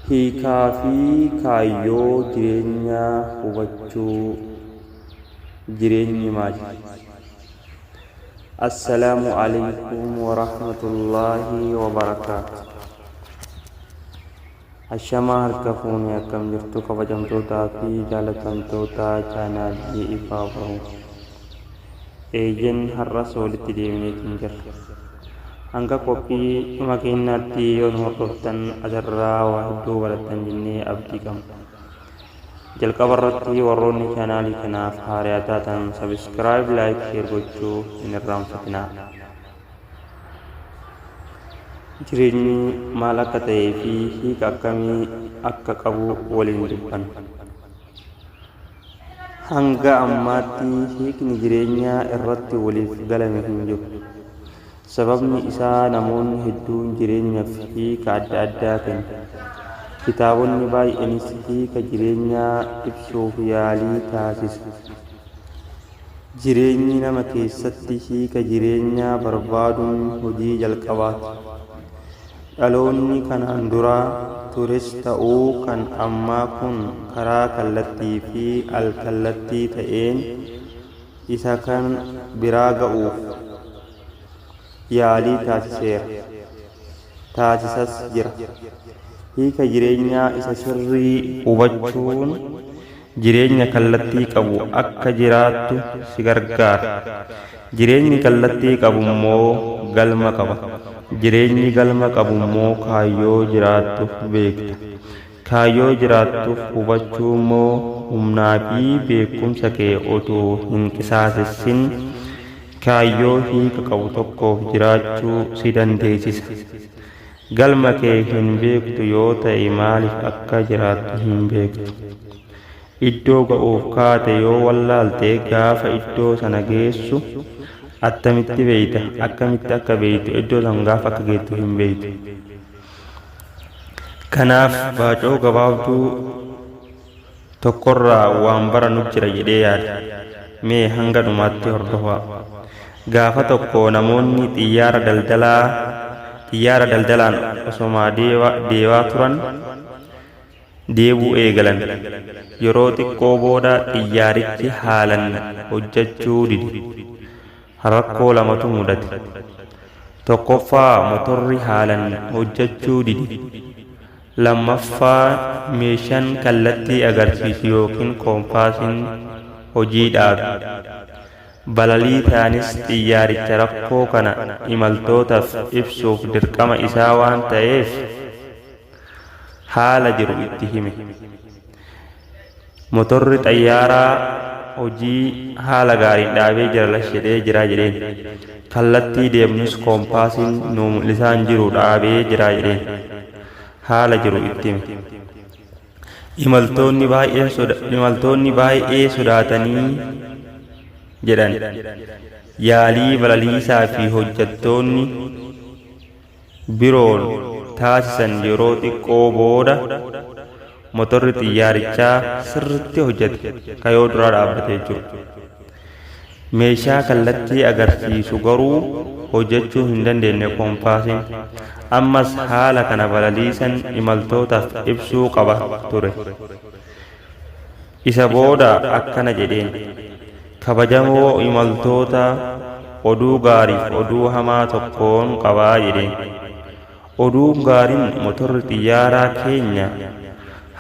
Hiikaa fi kaayyoo jireenyaa hubachuu Jireenyi maali? Assalaamu Aleykum Warahmatullaahi Wabarakaatu. Ashamaa harka fuune akkam jirtu kabajamtootaa fi jaalatamtoota chaanaalii Ifaa Boruu. Eeyyen har'as walitti deebineetiin jirra. Hanga qophii dhuma keenyaatti yoo nu hordoftan asirraa waa hedduu barattan jennee abdii qabna. Jalqaba irratti warroonni chaanaalii kanaaf haariyaa taatan subscribe, like, share gochuu hin irraanfatinaa. Jireenyi maal akka ta'ee fi hiika akkamii akka qabu waliin dubbanna. Hanga ammaatti hiikni jireenyaa irratti waliif galame hin jiru. Sababni isaa namoonni hedduun jireenyaf hiika adda addaa kennu. Kitaabonni baay'eenis hiika jireenyaa ibsuuf yaalii taasisu. Jireenyi nama keessatti hiika jireenyaa barbaaduun hojii jalqabaati. Dhaloonni kanaan dura tures ta'u kan ammaa kun karaa kallattii fi al-kallattii ta'een isa kan biraa ga'uuf yaalii taasiseera, taasisas jira. Hiika jireenyaa isa sirrii hubachuun jireenya kallattii qabu akka jiraattu si gargaara. Jireenyi kallattii qabummoo galma qaba. Jireenyi galma qabummoo kaayyoo jiraattuuf beekta. Kaayyoo jiraattuuf hubachuummoo humnaa fi beekumsa kee otuu hin qisaasessin kaayyoo hiika qabu tokkoof jiraachuu si dandeessisa. Galma kee hin beektu yoo ta'e maaliif akka jiraattu hin beektu. Iddoo ga'uuf kaate yoo wallaalte gaafa iddoo sana geessu attamitti beekta? Akkamitti akka beektu iddoo san gaafa akka geettu hin beektu. Kanaaf baacoo gabaabduu tokkorraa waan barannu jira jedhee yaada. Mee hanga dhumaatti hordofaa. Gaafa tokko namoonni xiyyaara daldalaa xiyyaara daldalaan osomaa deewaa turan deebuu eegalan. Yeroo xiqqoo booda xiyyaarichi haalan hojjachuu dide. Rakkoo lamatu mudate. Tokkoffaa motorri haalan hojjachuu dide. Lammaffaa meeshaan kallattii agarsiisu yookiin koompaasiin hojii dhaabe. Balaliitaanis xiyyaaricha rakkoo kana imaltootaf ibsuuf dirqama isaa waan ta'eef haala jiru itti hime. Motorri xayyaaraa hojii haala gaariin dhaabee jira lash jedhee jira jedheen. Kallattii deemnus koompaasiin nuu mul'isaa hin jiru dhaabee jira jedheen. Haala jiru itti hime. Imaltoonni baay'een soda imaltoonni baay'ee sodaatanii jedhan. Yaalii balaliisaa fi hojjettoonni biroon taasisan yeroo xiqqoo booda motorri xiyyaarichaa sirritti hojjete ka yoo duraa dhaabbate jechuudha. Meeshaa kallattii agarsiisu garuu hojjechuu hin dandeenye koompaasiin. Ammas haala kana balaliisan imaltootaaf ibsuu qaba ture. Isa booda akkana jedheen, Kabajamoo imaltoota oduu gaariif oduu hamaa tokkoon qabaa jedheen. Oduun gaariin motorri xiyyaaraa keenya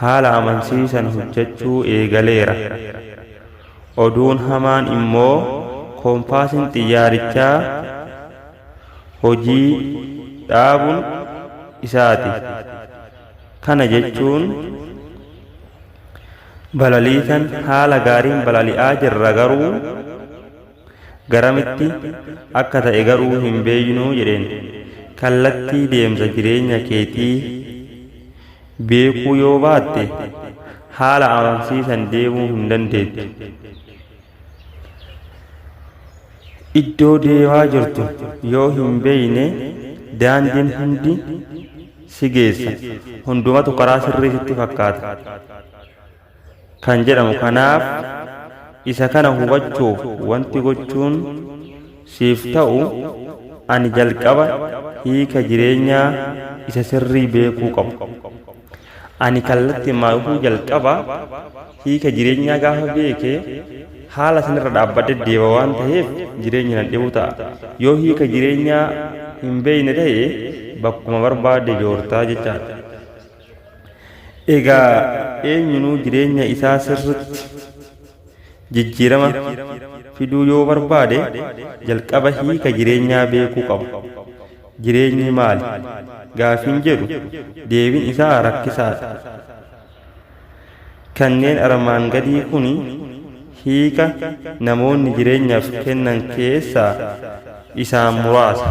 haala amansiisan hojjechuu eegaleera. Oduun hamaan immoo koompaasiin xiyyaarichaa hojii dhaabuun isaati. Kana jechuun balaliisan haala gaariin balali'aa jirra garuu garamitti akka ta'e garuu hin beeknu jedheen. Kallattii deemsa jireenya keetii beekuu yoo baatte haala amansiisan deemuu hin dandeettu. Iddoo deemaa jirtu yoo hin beekne daandiin hundi si geessa. Hundumatu karaa sirrii sitti fakkaata. Kan jedhamu kanaaf isa kana hubachuuf wanti gochuun siif ta'u ani jalqaba hiika jireenyaa isa sirrii beekuu qaba. Ani kallattii maayuu jalqaba hiika jireenyaa gaafa beeke haala sanirra dhaabbadhe deema waan ta'eef jireenya nan dhibu ta'a. Yoo hiika jireenyaa hin beekne ta'e bakkuma barbaadde joortaa jechaadha. Egaa eenyunuu jireenya isaa sirritti jijjiirama fiduu yoo barbaade jalqaba hiika jireenyaa beekuu qaba. Jireenyi maali? Gaafiin jedhu deebiin isaa rakkisaadha. Kanneen armaan gadii kun hiika namoonni jireenyaaf kennan keessaa isaan muraasa.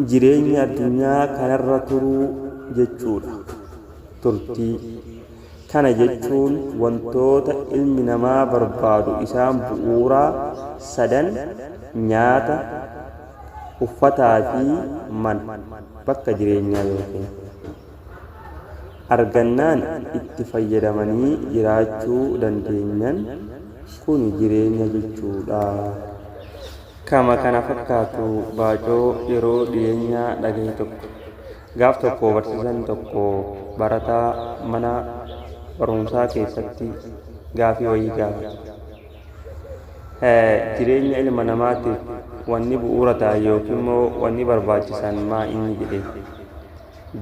Jireenya addunyaa kanarra turuu jechuudha. Turtii. Kana jechuun wantoota ilmi namaa barbaadu isaan bu'uuraa sadan nyaata, uffataa fi mana, bakka jireenyaa yookiin. Argannaan itti fayyadamanii jiraachuu dandeenyan kuni jireenya jechuudha. Kama kana fakkaatu baacoo yeroo dhiyeenyaa dhagahe tokko. Gaaf tokko barsiisan tokko barataa mana barumsaa keessatti gaafii wayii gaafate. Jireenya ilma namaatiif wanni bu'uura ta'an yookiin immoo wanni barbaachisan maa inni jedheen.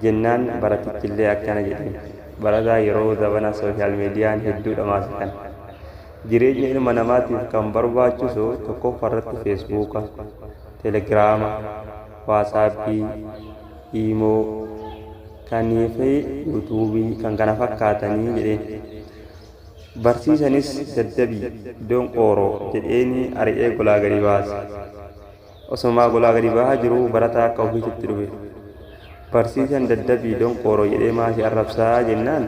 Jennaan baratichillee akkana jedheen. Barataa yeroo zabana sooshaal miidiyaan hedduu dhamaase kana. Jireenya ilma namaatiif kan barbaachisu tokkoffaarratti Feesbuuka, Telegiraama, Waasaappii, Iimoo, kanii fi Yuutuubii kan kana fakkaatanii jedheen. Barsiisanis daddabii, donqooroo jedheenii ari'ee golaa gadi baase. Osomaa golaa gadi bahaa jiruu barataa akka ofiititti dhufe. Barsiisan daddabii donqooroo jedhee maa si arrabsaa jennaan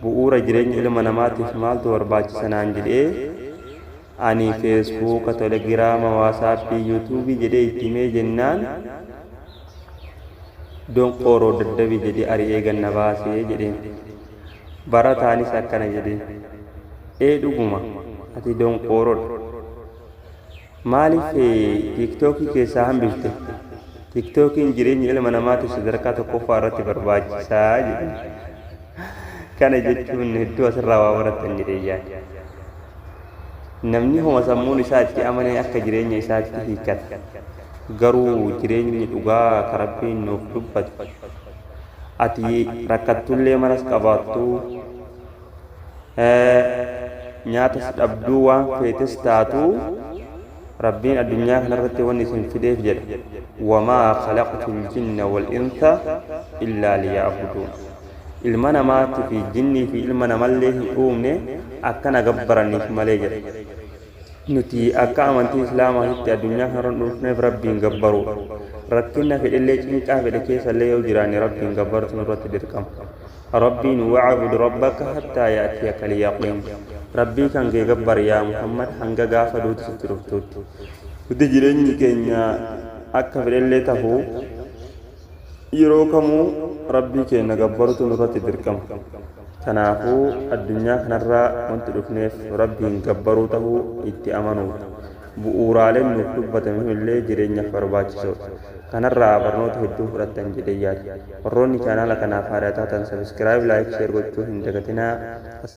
bu'uura jireenya ilma namaatiif maaltu barbaachisa naan jedhee ani Feesbuuka, Telegiraama, Waasaappii, Yuutuubii jedhee itti himee jennaan donqooroo daddabii jedhee ari'ee ganna baasee jedheen. Barataanis akkana jedheen. Ee dhuguma ati donqooroodha. Maaliif tiiktookii keessaa hambifte? Tiiktookiin jireenya ilma namaatiif sadarkaa tokkoffaa irratti barbaachisaa jedhe. Kana jechuun hedduu asirraa waa barattan jedhee yaada. Namni homa sammuun isaa itti amanee akka jireenya isaatti hiikkata. Garuu jireenyi dhugaa ka Rabbiin nuuf dubbatu ati rakkattullee manas qabaattu nyaatas dhabduu waan feetes taatu Rabbiin addunyaa kanarratti wanni isin fideef jedha wamaa khalaqtul jinna wal insa illaa liya'buduun. Ilma namaatti fi jinnii fi ilma namallee hin uumne akkana gabbaraniif malee jedha. Nuti akka amantii Islaamaatitti addunyaa kanarra dhufneef Rabbiin gabbaruudha. Rakkina fedhellee cinqaa fedhe keessallee yoo jiraanne Rabbiin gabbaruutu nurratti dirqama. Rabbiin wa'abud rabbaka hattaa ya'tiyaka al-yaqiin. Rabbii kan kee gabbari yaa Muhammad hanga gaafa duuti sitti dhuftuutti. Nuti jireenyi keenya akka fedhellee tahu yeroo kamuu Rabbii keenya gabbaruutu nurratti dirqama. Kanaafuu addunyaa kanarraa wanti dhufneef Rabbiin gabbaruu tahuu itti amanuudha. Bu'uuraaleen nuuf dubbatame hunillee jireenyaaf barbaachisoodha. Kanarraa barnoota hedduu fudhattan jedhee yaada. Warroonni chaanaala kanaaf haaraa taatan subscribe, like, share gochuu hin dagatinaa.